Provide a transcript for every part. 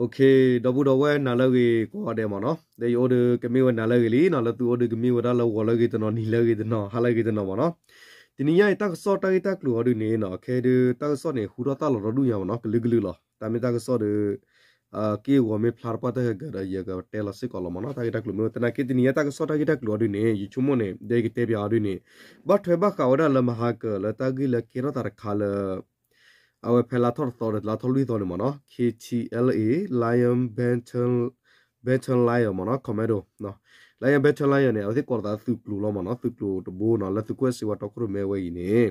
ဒီပုၢ်ဒီဝဲၢ်နၤလၢအဂ့ၤကိးဂၤဒဲးမ့ၢ်နီၤ, ဒီးယအိၣ်ဒီးကမ့ၢ်ဝဲနၤလၢအဂ့ၤလံနီၤ, လၢသုအိၣ်ဒီးကမ့ၢ်ဝဲဒၣ်လၢဂီၤလၢအဂ့ၤတနီၤ, နံၤလၢအဂ့ၤတနီၤ, ဟါလၢအဂ့ၤတနီၤမ့ၢ်နီၤ. တနံၤညါအံၤတၢ်ကစီၣ်တၢ်ဂ့ၢ်တၢ်ကျိၤအီၤဒုန့ၣ်နီၤ, ခဲဒုတၢ်ကစီၣ်န့ၣ် ဟူထီၣ်သါလီၤဒီဒူၣ်ညါမ့ၢ်နီၤ, ကလုာ်ကလုာ်လီၤ. တၢ်မ့ၢ်တၢ်ကစီၣ်ဒီး က့ၢ်ဂီၤမ့ၢ်ဖျါတပှၢ်တၢၢ်ဟဲကဒီး ယကတဲလီၤစ့ၢ်ကီးလီၤမ့ၢ်နီၤ, တၢ်ဂ့ၢ်တၢ်ကျိၤမ့ၢ်ဝဲသနာ်က့ တနံၤညါတၢ်ကစီၣ်တၢ်ဂ့ၢ်တၢ်ကျိၤအီၤဒုန့ၣ် ယဆိကမိၣ်န့ၣ် ဒီးယကတဲပၠးအီၤဒုန့ၣ် ဘၣ်ထွဲဘၣ်ဃးဝဲဒၣ်လၢမဟါကၢၤလၢတၢ်ဂ့ၢ်လၢကဲထီၣ်သးတခါလၢ အဝဲဖဲလါထီၣ်တသီဒီးလါထီၣ်လွံၢ်သီန့ၣ်မ့ၢ်နီၤ, K T L A, Lion Battalion မ့ၢ်နီၤ, Commando, Lion Battalion န့ၣ် အဝဲသ့ၣ်ကိးလီၤသးသုးကျိၤလီၤမ့ၢ်နီၤ, သုးကျိၤတဘိနီၤ လၢသုးခိၣ်အဲၣ်စ့ဝါတီခိၣ်ရိၣ်မဲဝဲအံၤန့ၣ်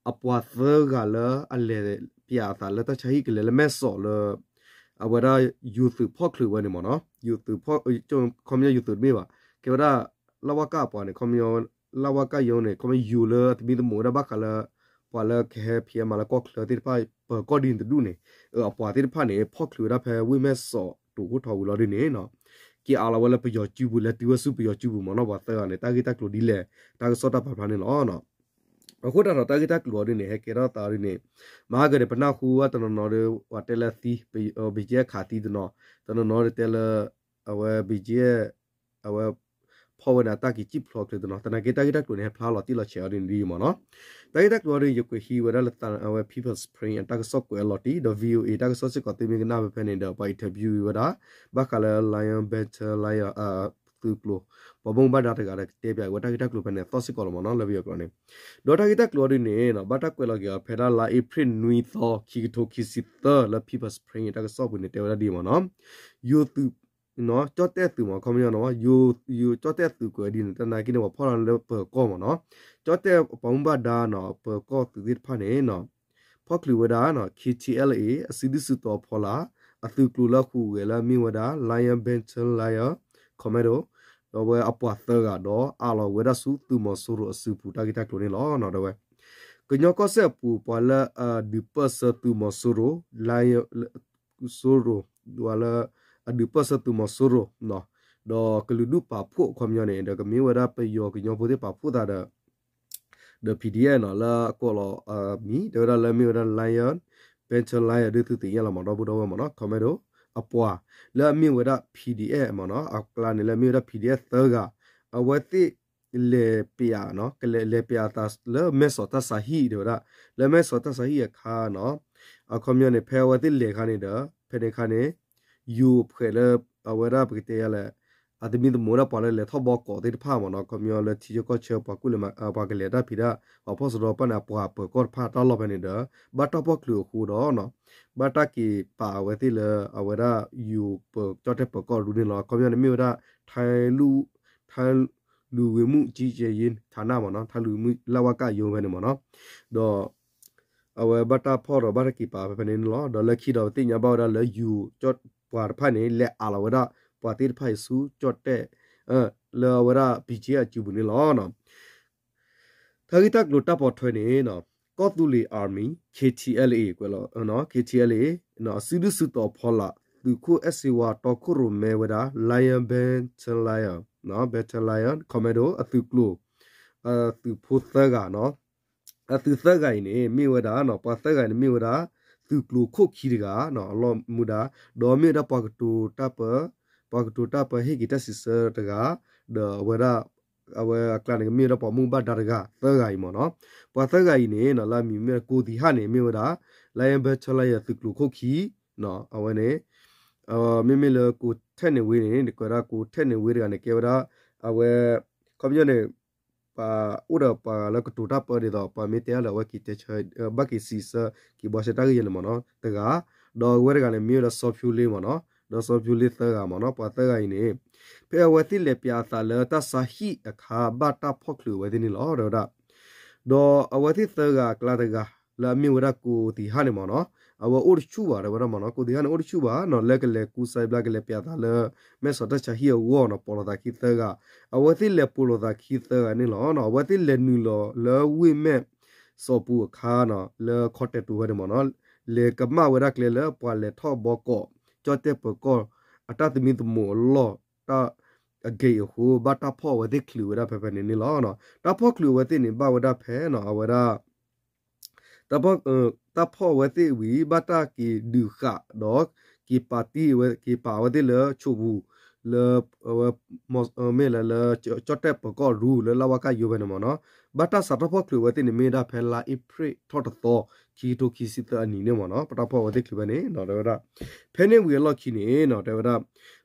အပှၤသၢဂၤလၢအလဲၤပၠးအသးလၢတၢ်ဆါဟံၣ်ကလဲၤလၢမဲၢ်စီးလၢ အဝဲဒၣ်ယိၤသုးဖီၣ်ချုးဝဲန့ၣ်မ့ၢ်နီၤ, ယိၤသုးဖီၣ်, ခီပညီယိၤသုးတမ့ၢ်ဘၣ်, ကဲဝဲဒၣ် လဝက အပှၤန့ၣ် ခီပညီ လဝက ရုံးန့ၣ် ခီပညီယိၤလၢအသမံသမိးဝဲဒၣ်ဘၣ်ဃးလၢ ပှၤလၢကဟဲဖံးအါမးလၢကီၢ်ချၢသ့ၣ်တဖၣ် ပၢၤကီၢ်ဒ်န့ၣ်တဒူၣ်န့ၣ်, အပှၤသ့ၣ်တဖၣ်န့ၣ် ဖီၣ်ချုးဝဲဒၣ်ဖဲဝ့ၢ်မဲၢ်စီးတိၤခိၣ်ထီဝံၤလီၤဒ်န့ၣ်နီၤ, က့ၤအးလီၤဝဲလၢပယီၤစုပူၤ လဲၤတုၤဝဲဆူပယီၤစုပူၤမ့ၢ်နီၤ, ပှၤသၢဂၤန့ၣ် တၢ်ဂ့ၢ်တၢ်ကျိၤဒ်လဲၣ် တၢ်ကစီၣ်တၢ်ပာ်ဖျါန့ၣ်လီၤ. အဃိသတးဒီးတၢ်ဂ့ၢ်တၢ်ကျိၤအီၤဒ်န့ၣ် ဟဲကဲထီၣ်သးဒ်န့ၣ် မဟါကၢၤန့ၣ် ပနၢ်ဟူဝဲတနီၤနီၤဒီး ပှၤတဲလၢအသံ, ဘံကဲခးသံတနီၤ, တနီၤနီၤဒီးတဲလၢ အဝဲဘံကဲ အဝဲ ဖီၣ်ဝဲဒၣ်တၢ်က့ၤစံၣ်ဖျိးချုးတနီၤ, သနာ်က့တၢ်ဂ့ၢ်တၢ်ကျိၤန့ၣ် ဟဲဖျါလီၤတံၢ်လီၤဆဲးအီၤဒ်န့ၣ်ဒ်အံၤမ့ၢ်နီၤ. တၢ်ဂ့ၢ်တၢ်ကျိၤအီၤဒ် ယကွဲးဟံးဝဲဒၣ်လၢသးအဝဲ People's Spring အတၢ်ကစီၣ်ကွဲးအလီၤတံၢ် ဒီး VOA တၢ်ကစီၣ်စ့ၢ်ကီး သုမ့ၢ်ကနၣ်ဖဲဖဲန့ၣ်ဒီး ပှၤ interview ဝဲဒၣ် ဘၣ်ဃးလၢ Lion Battalion သုးကျိၤ ပှၤဘၣ်မူဘၣ်ဒါတဂၤဒီး ကတဲပၠးဝဲတၢ်ဂ့ၢ်တၢ်ကျိၤဖဲန့ၣ်အသီၣ်စ့ၢ်ကီးလီၤမ့ၢ်နီၤ လၢပယီၤကျိာ်န့ၣ်. ဒီးတၢ်ဂ့ၢ်တၢ်ကျိၤအီၤဒ်န့ၣ် ဘၣ်တၢ်ကွဲးလီၤက့ၤအီၤဖဲဒၣ်လါအ့ဖြ့ၣ်နွံသီ ခံကထိခံဆံသၢ လၢ People's Spring အတၢ်ကစီၣ်ပူၤန့ၣ် တဲဝဲဒၣ်ဒ်အံၤမ့ၢ်နီၤ. ယိၤသုး ကၠီၣ်တဲၣ်သုးမ့ၢ် ခီပညီနီၤ ယိၤကၠီၣ်တဲၣ်သုးကွဲးဒ်န့ၣ် သနာ်က့န့ၣ် ပှၤဖီၣ်လီၤလၢပၢၤကီၢ်မ့ၢ်နီၤ, ကၠီၣ်တဲၣ်ပှၤမူဘၣ်ဒါနီၤ ပၢၤကီၢ်သုးသ့ၣ်တဖၣ်န့ၣ် ဖီၣ်ချုးဝဲဒၣ် K T L A အစုဒုၣ်စုတီၤအဖီလာ် အသုးကျိၤလၢဟူးဂဲၤလၢအမ့ၢ်ဝဲဒၣ် Lion Battalion Commando ဒီးအဝဲအပှၤသၢဂၤဒီးအးလီၤဝဲဒၣ်ဆူသုးမီၤစိရိၤအစုပူၤ တၢ်ဂ့ၢ်တၢ်ကျိၤန့ၣ်လီၤ. ဒီးဝဲ ကညီကီၢ်စဲၣ်အပူၤ ပှၤလၢအဒုးပၢၢ်ဆၢသုးမီၤစိရိၤ Lion စိရိၤ ပှၤလၢအဒုးပၢၢ်ဆၢသုးမီၤစိရိၤ ဒီးကလုာ်ဒူၣ်ပာ်ဖှိၣ်အခီပညီန့ၣ် ဒီးကမ့ၢ်ဝဲဒၣ်ပယီၤကညီဖိသ့ၣ်ပာ်ဖှိၣ်သးဒီး ဒီး P D F နီၤ လၢအကိးလီၤမံၤ တဲဝဲဒၣ်လၢမ့ၢ်ဝဲဒၣ် Lion Battalion ဒုးသုသ့ၣ်ညါလီၤမ့ၢ် ဒီပုၢ်ဒီဝဲၢ်မ့ၢ်နီၤ Commando အပှၤ လၢအမ့ၢ်ဝဲဒၣ် P D F မ့ၢ်နီၤ အကျါန့ၣ်လၢအမ့ၢ်ဝဲဒၣ် P D F သၢဂၤ အဝဲသ့ၣ်လဲၤပၠးနီၤ ကလဲၤပၠးအသးလၢမဲၢ်စီၤတၢ်ဆါဟံၣ်တဲဝဲဒၣ် လၢမဲၢ်စီၤတၢ်ဆါဟံၣ်အခါနီၤ အခီပညီန့ၣ် ဖဲအဝဲသ့ၣ်လဲၤခါန့ၣ်ဒီး ဖဲန့ၣ်ခါန့ၣ် ယိၤဖှဲးလၢ အဝဲဒၣ်ပကတဲယါလဲၣ် အသမံသမိးဒၣ်ပှၤလၢလဲၤထီၣ်ဘီကိးသ့ၣ်တဖၣ်မ့ၢ်နီၤ ခီပညီလၢထံဆၢကီၢ်ဆၢ ပှၤကူၣ်လဲၤမၤ ပှၤကလဲၤတၢ်ဖံးတၢ် ပှၤဖီၣ်စရီပာ်န့ၣ် အပှၤပၢၤကီၢ်တဖၣ်တၢ်လီၢ်ဖဲန့ၣ်ဒီး ဘၣ်တၢ်ဖီၣ်ချုးအဃိဒီး ဘၣ်တၢ်က့ၤပာ်အဝဲသ့ၣ်လၢအဝဲဒၣ်ယိၤပၢၤကၠီၣ်တဲၣ်ပၢၤကီၢ်ဒ်န့ၣ်လီၤ. ခီပညီန့ၣ်မ့ၢ်ဝဲဒၣ် ထၢလူဝ့မူၣ်ကၠံကၠဲယ့ ထးနၢ်မ့ၢ်နီၤ ထၢလူဝ့မူၣ် လဝက ယိၤဖဲန့ၣ်မ့ၢ်နီၤ ဒီး အဝဲဘၣ်တၢ်ဖီၣ်ဒီးဘၣ်တၢ်က့ၤပာ်ဖဲဖဲန့ၣ်န့ၣ်လီၤ. ဒီးလၢခံဒီးပသ့ၣ်ညါဘၣ်ဝဲဒၣ်လၢယိၤကၠီၣ်ပှၤတဖၣ်န့ၣ် လဲၤအးလီၤဝဲဒၣ်ပှၤသ့ၣ်တဖၣ်အံၤဆူကၠီၣ်တဲၣ် လၢအဝဲဒၣ် BGF အစုပူၤန့ၣ်လီၤ. တၢ်ဂ့ၢ်တၢ်ကျိၤတၢ်ပိာ်ထွဲန့ၣ် ကီၢ်သူလ့ၤ Army, K T L A ကွဲးလီၤ K T L A အစုဒုၣ်စုတီၤအဖီလာ် သုးခိၣ်အဲၣ်စ့ဝါတီခိၣ်ရိၣ်မဲဝဲဒၣ် Lion Battalion, Battalion Commando အသုးကျိၤ အသုးဖိသၢဂၤနီၤ အသုးသၢဂၤအံၤန့ၣ် မ့ၢ်ဝဲဒၣ်နီၤ ပှၤသၢဂၤအံၤန့ၣ်မ့ၢ်ဝဲဒၣ် သုးကျိၤခိၣ်ခံတဂၤနီၤ အလီၢ်မူဒါ ဒီးမ့ၢ်ဝဲဒၣ်ပှၤကတိၤတၢ်ပၢ ပှၤကတိၤတၢ်ပၢဟ့ၣ်က့ၤတၢ်စံးဆၢတဂၤ ဒီးအဝဲဒၣ် အဝဲအကျါန့ၣ် မ့ၢ်ဝဲဒၣ်ပှၤမူဘၣ်ဒါတဂၤ သၢဂၤအံၤမ့ၢ်နီၤ ပှၤသၢဂၤအံၤန့ၣ်နီၤ လၢအမံၤမ့ၢ်ဝဲဒၣ် ကိးသံၣ်ဟၣ်န့ၣ် မ့ၢ်ဝဲဒၣ် Lion Battalion သုးကျိၤခိၣ်ခံနီၤ အဝဲန့ၣ် မ့မ့ၢ်လၢကိးထဲးန့ၣ်ဝ့န့ၣ် ကွဲးဒၣ်ကိးထဲးန့ၣ်ဝ့တဂၤန့ၣ် ကဲဝဲဒၣ် အဝဲ ခီပညီန့ၣ် ပှၤအိၣ်ဒီးပှၤလၢကတိၤတၢ်ပၢဒ်သိး ပှၤမ့ၢ်တဲအါလၢအဝဲက့ၤတဲဆၢ ဘၣ်က့ၤစံးဆၢ က့ၤဘှီဆၢတၢ်ဂ့ၢ်ယဲန့ၣ်မ့ၢ်နီၤ တဂၤ ဒီးအဝဲတဂၤန့ၣ် မ့ၢ်ဝဲဒၣ်စီၤဖၠူလ့မ့ၢ်နီၤ ဒီးစီၤဖၠူလ့သၢဂၤမ့ၢ်နီၤ ပှၤသၢဂၤအံၤန့ၣ် ဖဲအဝဲသ့ၣ်လဲၤပၠးအသးလၢတၢ်ဆါဟံၣ်အခါ ဘၣ်တၢ်ဖီၣ်ချုးအဝဲသ့ၣ်န့ၣ်လီၤ တဲဝဲဒၣ် ဒီးအဝဲသ့ၣ်သၢဂၤအကျါတဂၤ လၢအမ့ၢ်ဝဲဒၣ်ကိးသံၣ်ဟၣ်န့ၣ်မ့ၢ်နီၤ အဝဲအိၣ်တဆူၣ်ဘၣ် တဲဝဲဒၣ်မ့ၢ်နီၤ ကိးသံၣ်ဟၣ်န့ၣ် အိၣ်တဆူၣ်ဘၣ်နီၤ လၢကလဲၤကူစါဘျါ ကလဲၤပၠးသးလၢ မဲၢ်စီၤတၢ်ဆါဟံၣ်အဂီၢ်နီၤ ပိာ်လိာ်သးခံသၢဂၤ အဝဲသ့ၣ်လဲၤပိာ်လိာ်သးခံသၢဂၤန့ၣ်လီၤ အဝဲသ့ၣ်လဲၤနုာ်လီၤလၢဝ့ၢ်မဲၢ်စီၤပူၤအခါနီၤ လၢခီတဲာ်တူၤဝဲန့ၣ်မ့ၢ်နီၤ လဲၤကမၣ်ဝဲဒၣ်ကျဲလၢပှၤလဲၤထီၣ်ဘီကိး ကၠီၣ်တဲၣ်ပၢၤကီၢ် အတၢ်သမံသမိးအလီၢ် တၢ်အဂ့ၢ်အဃိ ဘၣ်တၢ်ဖီၣ်အဝဲသ့ၣ်ချုးဝဲဒၣ်ဖဲဖဲန့ၣ်န့ၣ်လီၤ. တၢ်ဖီၣ်ချုးအဝဲသ့ၣ်န့ၣ် ဘၣ်ဝဲဒၣ်ဖဲနီၤ အဝဲဒၣ် တၢ်ဖီၣ်အဝဲသ့ၣ်ဝံၤ ဘၣ်တၢ်က့ၤဒုးဃာ်ဒီး က့ၤပာ်တံၢ်ဝဲ က့ၤပာ်အဝဲသ့ၣ်လၢဆိးပူၤ လၢ အဝဲ မ့ၢ်လၢ လၢ ကၠီၣ်တဲၣ်ပၢၤကီၢ်ရူ လၢလါဝါကၢ်ယိဖဲန့ၣ်မ့ၢ်နီၤ, ဘၣ်တၢ်စးထီၣ်ဖီၣ်ချုးအဝဲသ့ၣ်န့ၣ် မ့ၢ်ဝဲဒၣ်ဖဲလါအ့ဖြ့ၣ်ထီၣ်တသီ ခံကထိခံဆံသၢအနံၤန့ၣ်မ့ၢ်နီၤ, ပတၢ်ဖီၣ်အဝဲသ့ၣ်ချုးဖဲန့ၣ် တဲဝဲဒၣ် ဖဲန့ၣ်ဝံၤအလီၢ်ခံန့ၣ်နီၤ တဲဝဲဒၣ်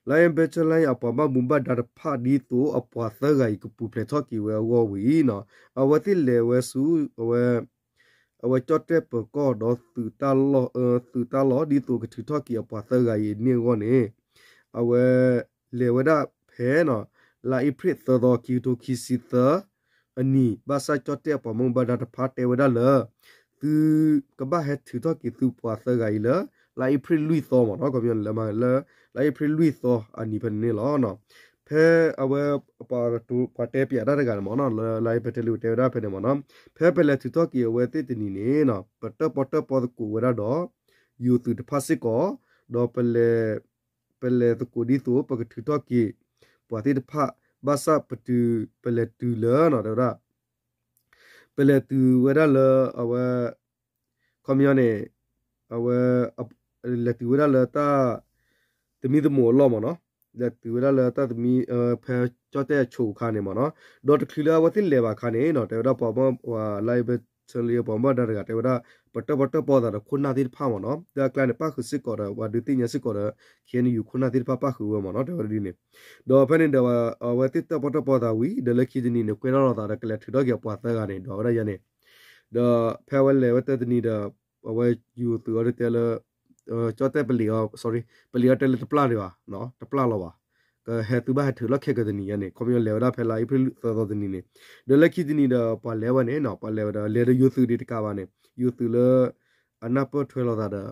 Lion Battalion အပှၤဘၣ်မူဘၣ်ဒါတဖၣ်ဒ်သိးအပှၤသၢဂၤအံၤ ကပူၤဖျဲးထီၣ်က့ၤဝဲအဂီၢ်ဝံၤနီၤ, အဝဲသ့ၣ်လဲၤဝဲဆူ အဝဲ အဝဲကၠီၣ်တဲၣ်ပၢၤကီၢ်ဒီးသုးတၢ်လီၢ် သုးတၢ်လီၢ်ဒ်သိးကထုးထီၣ်က့ၤအပှၤသၢဂၤအံၤန့ၣ်အဂီၢ်န့ၣ် အဝဲ လဲၤဝဲဒၣ်ဖဲနီၤ လါအ့ဖြ့ၣ်သၢသီ ခံကထိခံဆံသၢ အနံၤ ဘၣ်ဆၣ်ကၠီၣ်တဲၣ်ပှၤမူဘၣ်ဒါတဖၣ်တဲဝဲဒၣ်လၢ သုကဘၣ်ဟဲထုးထီၣ်က့ၤသုပှၤသၢဂၤအံၤလၢ လါအ့ဖြ့ၣ်လွံၢ်သီမ့ၢ်နီၤ, ခီပညီန့ၣ်လၢ လါအ့ဖြ့ၣ်လွံၢ်သီအနံၤဖဲန့ၣ်န့ၣ်လီၤ. ဖဲအဝဲ ပှၤတဲပၠးတၢ်တဂၤန့ၣ်မ့ၢ်နီၤ လၢ Lion Battalion တဲဝဲဒၣ်ဖဲန့ၣ်မ့ၢ်နီၤ, ဖဲပလဲၤထုးထီၣ်က့ၤအဝဲသ့ၣ်တနံၤန့ၣ်နီၤ ပတၢၣ်ပီၣ်တၢၣ်ပီသကိးဝဲဒၣ်ဒီး ယိၤသုးတဖၣ်စ့ၢ်ကီး ဒီး ပလဲၤသကိးဒ်သိး ပကထုးထီၣ်က့ၤ ပှၤသ့ၣ်တဖၣ် ဘၣ်ဆၣ်ပတုၤ ပလဲၤတုၤလၢနီၤ တဲဝဲဒၣ် ပလဲၤတုၤဝဲဒၣ်လၢအဝဲ ခီပညီန့ၣ် အဝဲ လဲၤတုၤဝဲဒၣ်လၢတၢ် သမံသမိးအလီၢ်မ့ၢ်နီၤ, လဲၤတုၤဝဲဒၣ်လၢတၢ်သမံ ဖဲကၠီၣ်တဲၣ်အဆိးအခါန့ၣ်မ့ၢ်နီၤ, ဒီးတချုးလၢအဝဲသ့ၣ်လဲၤဘၣ်အခါန့ၣ်နီၤ တဲဝဲဒၣ်ပှၤမ Lion Battalion ပှၤမူဘၣ်ဒါတဂၤတဲဝဲဒၣ် ပတၢၣ်ပီၣ်တၢၣ်ပီသးဒီးခိၣ်နၢ်သ့ၣ်တဖၣ်မ့ၢ်နီၤ, လၢအကျါန့ၣ် ပၣ်ဃုာ်စ့ၢ်ကီးဒီး ပှၤဒုးသ့ၣ်ညါစ့ၢ်ကီးဒီး ခ့ၣ်အဲၣ်ယူၣ် ခိၣ်နၢ်သ့ၣ်တဖၣ်ပၣ်ဃုာ်ဝဲမ့ၢ်နီၤ တဲဝဲဒ်န့ၣ်, ဒီးဖဲန့ၣ်ဒီး အဝဲသ့ၣ်တၢၣ်ပီၣ်တၢၣ်ပီသးဝံၤ ဒီးလၢခံတနံၤန့ၣ် ကွဲထီၣ်လိာ်သးဒီးကလဲၤထုးထီၣ်က့ၤအပှၤသၢဂၤန့ၣ် ဒီးဝဲဒၣ်ယဲန့ၣ်, ဒီးဖဲအဝဲလဲၤဝဲတၢ်တနံၤဒီး အဝဲယိၤသုးအီၤဒ်တဲလၢ ကၠီၣ်တဲၣ်ပလံးအီၤ sorry ပလံးအီၤတဲလၢတပျၢ်ဒံးဘၣ်, တပျၢ်လီၤဘၣ်, ကဟဲသုဘၣ်ဟဲထုးလီၢ်ခဲကတနံၤယဲန့ၣ် ခီပညီလဲၤဝဲဒၣ်ဖဲလါအ့ဖြ့ၣ်သၢသီတနံၤန့ၣ်, ဒီးလၢခံတနံၤဒီးပှၤလဲၤဝဲန့ၣ်နီၤ ပှၤလဲၤဝဲဒီး လဲၤဒီးယိၤသုးဒံးတကးဘၣ်န့ၣ် ယိၤသုးလၢ အနၢ်ပၢၢ်ထွဲလိာ်သးဒီး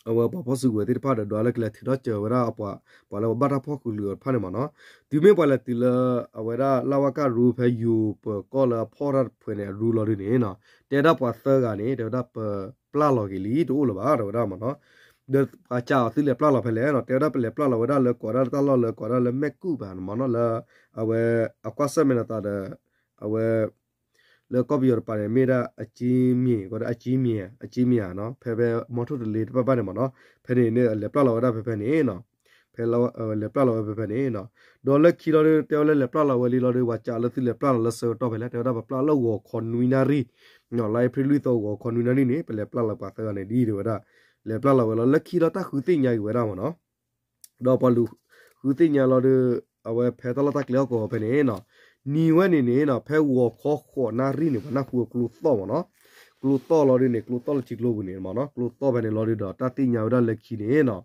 အဝဲပှၤဖီၣ်စုကဝဲၤသ့ၣ်တဖၣ်ဒီး ဒွးလၢကလဲၤထုးထီၣ်စၢၤဝဲဒၣ်အပှၤ ပှၤလၢပဘၣ်တၢ်ဖီၣ်ဃုာ်လိာ်အီၤတဖၣ်န့ၣ်မ့ၢ်နီၤ, တုၤမ့ၢ်ပှၤလဲၤတုၤလၢ အဝဲဒၣ်လါဝါကၢ်ရူဖဲယိၤပၢၤကီၢ်လၢအဖီၣ်တၢ်တဖုန့ၣ် အရူလီၤဒုန့ၣ်နီၤ တဲဒၣ်ပှၤသၢဂၤန့ၣ် တဲဝဲဒၣ်ပပျၢ်လီၤက့ၤလံ တအိၣ်လၢၤဘၣ် တဲဝဲဒၣ်မ့ၢ်နီၤ, ဒီးပှၤကးအီၤသုလဲၤပျၢ်လီၤဖဲလဲၣ်နီၤ တဲဝဲဒၣ်ပလဲၤပျၢ်လီၤဝဲဒၣ်လၢကိးဒၣ်တၢ်လီၢ်လၢကိးဒၣ်လၢမဲၣ်ကူၣ်ဘၣ်န့ၣ်မ့ၢ်နီၤ လၢ အဝဲ အကွၢ်ဆၢၣ်မဲာ်လိာ်သးဒီး အဝဲ လၢကီၢ်ပယီၤတပၤန့ၣ် မ့ၢ်ဒၣ်အကၠ့မံၤ ကီးဒၣ်အကၠ့မံၤ အကၠ့မံၤဧါနီၤ ဖဲဖဲမီထိၣ်တလ့တဖၣ်ဘၣ်န့ၣ်မ့ၢ်နီၤ ဖဲန့ၣ်န့ၣ် လဲၤပျၢ်လီၤဝဲဒၣ်ဖဲဖဲန့ၣ်နီၤ ဖဲလဲၤပျၢ်လီၤဝဲဖဲဖဲန့ၣ်နီၤ ဒီးလၢခံလီၤဒု တဲဝဲလၢလဲၤပျၢ်လီၤဝဲလံလီၤဒု ပှၤကးလၢသုလဲၤပျၢ်လီၤလၢဆၢကတီၢ်ဖဲလဲၣ် တဲဝဲဒၣ်ပပျၢ်လၢဂီၤခီနွံနၣ်ရံၣ် လါအ့ဖြ့ၣ်လွံၢ်သီဂီၤခီနွံနၣ်ရံၣ်န့ၣ် ပလဲၤပျၢ်လီၤပှၤသၢဂၤန့ၣ်ဒ်တဲဝဲဒၣ် လဲၤပျၢ်လီၤဝဲလီၤ လၢခံလီၤတၢ်ဃုသ့ၣ်ညါက့ၤဝဲဒၣ်မ့ၢ်နီၤ ဒီးပှၤလူၤဃုသ့ၣ်ညါလီၤဒု အဝဲဖဲတၢ်လီၢ်တၢ်ကျဲဟီၣ်ကဝီၤဖဲန့ၣ်နီၤ နံၤဝဲန့ၣ်န့ၣ်နီၤ ဖဲဂီၤခီဃိးနၣ်ရံၣ်န့ၣ် ပှၤနၢ်ဟူအကျိသီၣ်မ့ၢ်နီၤ ကျိသီၣ်လီၤဒုန့ၣ် ကျိသီၣ်လၢထံကျိပူၤန့ၣ်မ့ၢ်နီၤ ကျိသီၣ်ဖဲန့ၣ်လီၤဒုဒီးတၢ်သ့ၣ်ညါဝဲဒၣ်လၢခံန့ၣ်နီၤ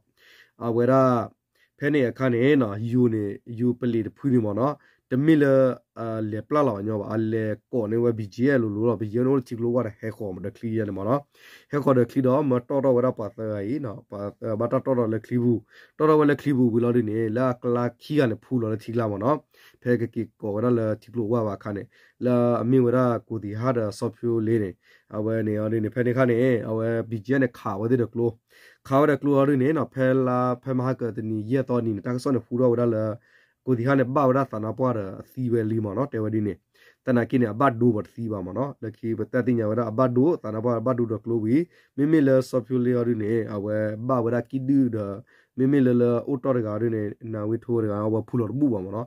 အဝဲဒၣ် ဖဲန့ၣ်အခါန့ၣ်နီၤ ယိၤန့ၣ် ယိၤပလံးတဖုန့ၣ်မ့ၢ်နီၤ တမ့ၢ်လၢ အလဲၤပျၢ်လီၤအညီဘၣ် အလဲၤကိးန့ၢ်ဝဲ ဘံၣ်ကၠံၣ်အဲၣ် လိၤလိၤလီၤ ဘံၣ်ကၠံၣ်အဲၣ်အိၣ်လၢထံကျိဝၢ်ဒီးဟဲဃီၤဒီးချံယဲန့ၣ်မ့ၢ်နီၤ ဟဲဃီၤဒီးချံဒီး မၢတီၣ်ထီၣ်ဝဲဒၣ်ပှၤသၢဂၤအံၤနီၤ ပှၤသၢဂၤဘၣ်တၢ်တီၣ်ထီၣ်လၢချံပူၤ တီၣ်ထီၣ်ဝဲလၢချံပူၤဝံၤလီၤဒုန့ၣ် လၢအကျါခံဂၤန့ၣ်ဖူလီၤလၢထံကျါမ့ၢ်နီၤ ဖဲကက့ၤကိးဝဲဒၣ်လၢထံကျိဝၢ်ဘၣ်အခါန့ၣ် လၢအမ့ၢ်ဝဲဒၣ်ကူၣ်သံဟၣ်ဒီးစီၤဖၠိလ့န့ၣ် အဝဲန့ၣ်အီၤဒုန့ၣ် ဖဲန့ၣ်အခါန့ၣ် အဝဲ ဘံၣ်ကၠံၣ်အဲၣ်န့ၣ် ခးဝဲသ့ၣ်ဒီးကျိ ခးဝဲဒီးကျိအီၤဒုန့ၣ်နီၤ ဖဲလါဖဲမဟါကတနံၤယဲၢ်သီနံၤန့ၣ် တၢ်ကစီၣ်န့ၣ်ဟူထီၣ်ဝဲဒၣ်လၢ ကူၣ်သံဟၣ်န့ၣ် ဘၣ်ဝဲဒၣ်သးနါပှၢ်ဒီးအသံဝဲလံမ့ၢ်နီၤ တဲဝဲဒ်န့ၣ် သနာ်က့န့ၣ် အဘၣ်ဒိဘၣ်တသံဘၣ်မ့ၢ်နီၤ လၢခံပတၢ်သ့ၣ်ညါဝဲဒၣ်အဘၣ်ဒိ သးနါပှၢ်ဘၣ်ဒိဒီးကျိဝံၤ မ့မ့ၢ်လၢစီၤဖၠိလ့အီၤဒုန့ၣ် အဝဲဘၣ်ဝဲဒၣ်ကံၣ်ဒုၣ်ဒီး မ့မ့ၢ်လၢလၢအိၣ်တီၢ်တဂၤအီၤဒုန့ၣ် နၢ်ဝ့ထိတဂၤ အဝဲဖူလီၤတဘူၣ်ဘၣ်မ့ၢ်နီၤ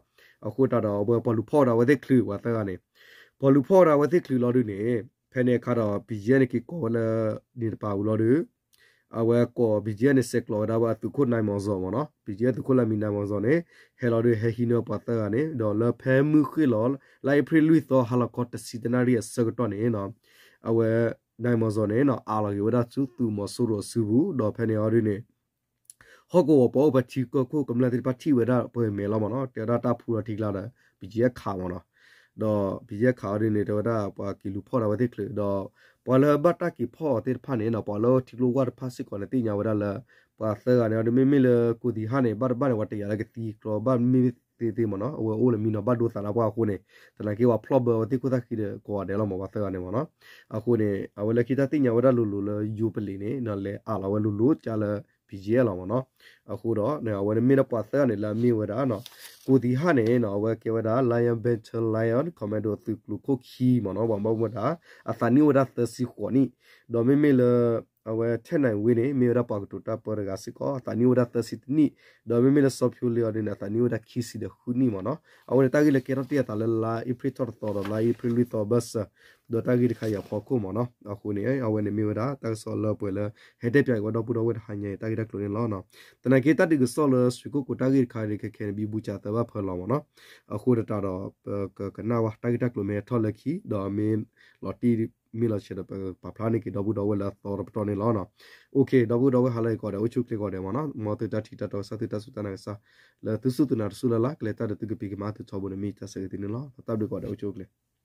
အဃိတးဒီးအဝဲပှၤလူၤဖီၣ်ဝဲဒၣ်အဝဲသ့ၣ်ချုးပှၤသၢဂၤန့ၣ် ပှၤလူၤဖီၣ်ဝဲဒၣ်အဝဲသ့ၣ်ချုးလီၤဒုန့ၣ် ဖဲန့ၣ်အခါဒီး ဘံၣ်ကၠံၣ်အဲၣ်န့ၣ် က့ၤကိးဝဲလၢ န့ၣ်တပၤဝံၤလီၤဒု အဝဲကိး ဘံၣ်ကၠံၣ်အဲၣ်န့ၣ် ဆဲးကျိးဝဲဒၣ်ဝဲအသုးခိၣ်နၢၢ်မီၤစီၤမ့ၢ်နီၤ ဘံၣ်ကၠံၣ်အဲၣ်သုးခိၣ်လၢမံၤနၢၢ်မီၤစီၤန့ၣ် ဟဲလီၤဒု ဟဲဟံးန့ၢ်ပှၤသၢဂၤန့ၣ် ဒီးလၢဖဲမုၢ်ဃ့ၢ်လီၤ လါအ့ဖြ့ၣ်လွံၢ်သီ ဟါလီၤခီတဆံတနၣ်ရံၣ်အဆၢကတီၢ်န့ၣ်နီၤ အဝဲ နၢၢ်မီၤစီၤန့ၣ်နီၤ အးလီၤက့ၤဝဲဒၣ်ဆူသုးမီၤစိရိၤအစုပူၤ ဒီးဖဲန့ၣ်အီၤဒုန့ၣ် ဟီၣ်ကဝီၤပှၤအိၣ်ဖဲထံကၢၢ်ခိၣ်ကမျၢၢ်သ့ၣ်တဖၣ်ထံၣ်ဝဲဒၣ်ပှဲၤမဲာ်လီၤမ့ၢ်နီၤ တဲဝဲဒၣ်တၢ်ဖူလီၤထံကျါဒီး ဘံၣ်ကၠံၣ်အဲၣ်ခးမ့ၢ်နီၤ ဒီးဘံၣ်ကၠံၣ်အဲၣ်ခးအီၤဒုန့ၣ် တဲဝဲဒၣ်ပှၤက့ၤလူၤဖီၣ်ဒၣ်ဝဲသ့ၣ်ချုး ဒီးပှၤလၢဘၣ်တၢ်က့ၤဖီၣ်အီၤသ့ၣ်တဖၣ်န့ၣ်နီၤ ပှၤလၢထံကျိဝၢ်တဖၣ်စ့ၢ်ကီးန့ၣ် သ့ၣ်ညါဝဲဒၣ်လၢ ပှၤသၢဂၤန့ၣ်အီၤဒု မ့မ့ၢ်လၢကူၣ်သံဟၣ်န့ၣ် ဘၣ်တဘၣ်န့ၣ် ပှၤတယာ်လၢကသံကျီဘၣ်မ့ၢ်သ့သ့မ့ၢ်နီၤ အဝဲအိၣ်လၢမံနီၤ ဘၣ်ဒိသးနါပှၢ်အဃိန့ၣ် သနာ်က့ပှၤဖျီၣ်ဘၢဝဲသ့ၣ်ခိၣ်သၣ်ဃံဒီးကိးဂၤဒဲးလီၤမ့ၢ် ပှၤသၢဂၤန့ၣ်မ့ၢ်နီၤ အဃိန့ၣ် အဝဲလၢခံတၢ်သ့ၣ်ညါဝဲဒၣ်လိၤလိၤလၢယိၤပလံးန့ၣ်နီၤ လဲၤအးလီၤဝဲလိၤလိၤကၢ်လၢ ဘံၣ်ကၠံၣ်အဲၣ်လီၤမ့ၢ်နီၤ အဃိဒီး အဝဲန့ၣ်မ့ၢ်ဒၣ်ပှၤသၢဂၤန့ၣ် လၢအမ့ၢ်ဝဲဒၣ်နီၤ ကူၣ်သံဟၣ်န့ၣ်နီၤ အဝဲကဲဝဲဒၣ် Lion Battalion Commando သုးကျိၤခိၣ်ခံမ့ၢ်နီၤ ပှၤဘၣ်မူဘၣ်ဒါ အသးနံၣ်အိၣ်ဝဲဒၣ်သၢဆံဃိးနံၣ် ဒီးမ့မ့ၢ်လၢ အဝဲထဲၣ်နၢ်ဝ့န့ၣ် မ့ၢ်ဝဲဒၣ်ပှၤကတိၤတၢ်ပၢတဂၤစ့ၢ်ကီး အသးနံၣ်အိၣ်ဝဲဒၣ်သၢဆံတနံၣ်, ဒီးမ့မ့ၢ်လၢစီၤဖၠိလ့အီၤန့ၣ် အသးနံၣ်အိၣ်ဝဲဒၣ်ခံဆံဒီးဃုနံၣ်မ့ၢ်နီၤ. အဝဲန့ၣ်တၢ်ဂ့ၢ်လၢကဲထီၣ်တ့ၢ်အသးလၢလါအ့ဖြ့ၣ်ထီၣ်တသီဒီးလါအ့ဖြ့ၣ်လွံၢ်သီဘၢၣ်စၢၤ, ဒီးတၢ်ဂ့ၢ်တခါအံၤအဖီခိၣ်မ့ၢ်နီၤ. အဃိန့ၣ် အဝဲန့ၣ်မ့ၢ်ဝဲဒၣ်တၢ်ကစီၣ်လၢပှဲၤလၢ ဟဲတဲပၠးက့ၤဝဲဒီပုၢ်ဒီဝဲၢ်တဟါညါအံၤ တၢ်ဂ့ၢ်တၢ်ကျိၤန့ၣ်လီၤ. သနာ်က့တၢ်ဒုးကစီၣ်လၢရွှေကုက္ကိုတၢ်ဂ့ၢ်တခါန့ၣ် ခဲခဲန့ၣ် ဘံဘူစးသၢဘၣ်ဖၢလီၤမ့ၢ်နီၤ. အဃိသတးဒီး ပကကနၣ်ဝဲတၢ်ဂ့ၢ်တၢ်ကျိၤမ့ၢ်ဟဲထီၣ်လၢခံ ဒီးမ့ၢ်လီၤတံၢ်မ့ၢ်လီၤဆဲးဒီး ပကပာ်ဖျါန့ၢ်က့ၤဒီပုၢ်ဒီဝဲၢ်လၢအသီတပတီၢ်န့ၣ်လီၤ. အိၣ်ခ့ ဒီပုၢ်ဒီဝဲၢ်ဟါလၢအဂ့ၤကိးဂၤဒဲး အိၣ်ဆူၣ်အိၣ်ချ့ကိးဂၤဒဲးမ့ၢ်နီၤ. မ်သုတၢ်ထံၣ်တၢ်တီကစၢ် သုတၢ်စူၢ်တၢ်နာ်ကစၢ် လၢသုစူၢ်သုနာ်တစူၢ်လၢ်လၢ် ကလဲၤတၢ်ဒီးသုကပံၤကမၤသုထီဘိန့ၣ် မ့ၢ်တၢ်ဆၢဂ့ၤသုန့ၣ်လီၤ. တၢ်ဘျုးကိးဂၤဒဲး အိၣ်ဆူၣ်အိၣ်ချ့